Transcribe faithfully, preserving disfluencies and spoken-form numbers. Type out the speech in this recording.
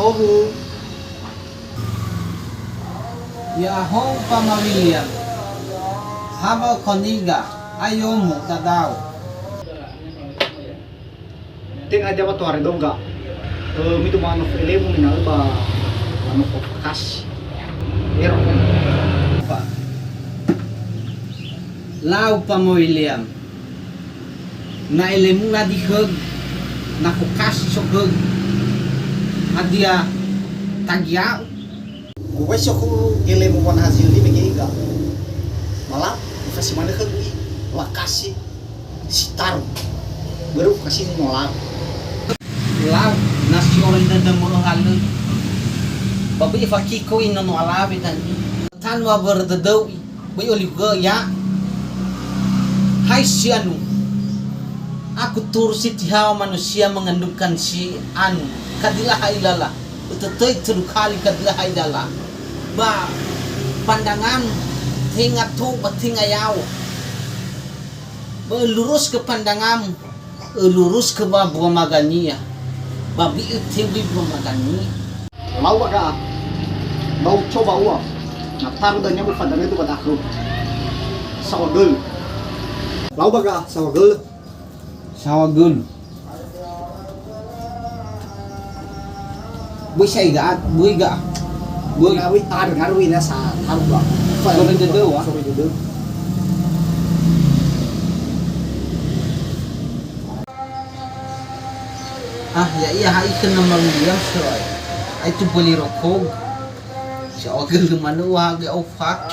Owu. Ya'ahowu Pama William. Haba okoniga, ayomu dadao. Tenga dia watu hari dongga. Eh, mitu mano elemu mina ba mano fokus. Ero. Lau Pama William. Na elemu na di khögu, na fokasi so khögu. Hadia tagiau? Uwai so khögu elemu wana hasil di mege iga. Malah, ifasi mana khögu i, lakasi, si taru. Baru fokasi no lau. Lau, na si ori dada mo halö. Babi fakiko ino no alawe tadi. Tanwa berdedeu i. Böi olifu ya. Hai si anu. Aku turus si tihawa manusia mengandungkan si anu. Kadilaha ilala. Utetöi telu kali kadilaha ilala. Ba pandangan tenga to ba tenga yao. Böi lurus ke pandangan. Öluruskö wa bua magania, ba bi'ö tewi bua magania. Lau ba ga'a, bau coba ua, na taru dania bu fadanö tu ba dakhö. Sawa göl. Lau ba ga'a, sawa göl. Sawa göl. Böi sa iga, böi ga. Böi. Ngawi, ah, ngawi na sa, taru ba. Sore dödö, wa? Sore dödö. Ah, ya iya, hai kena malu dia, so. Ai tu beli rokok. Sa ogel mana wa ge ofak.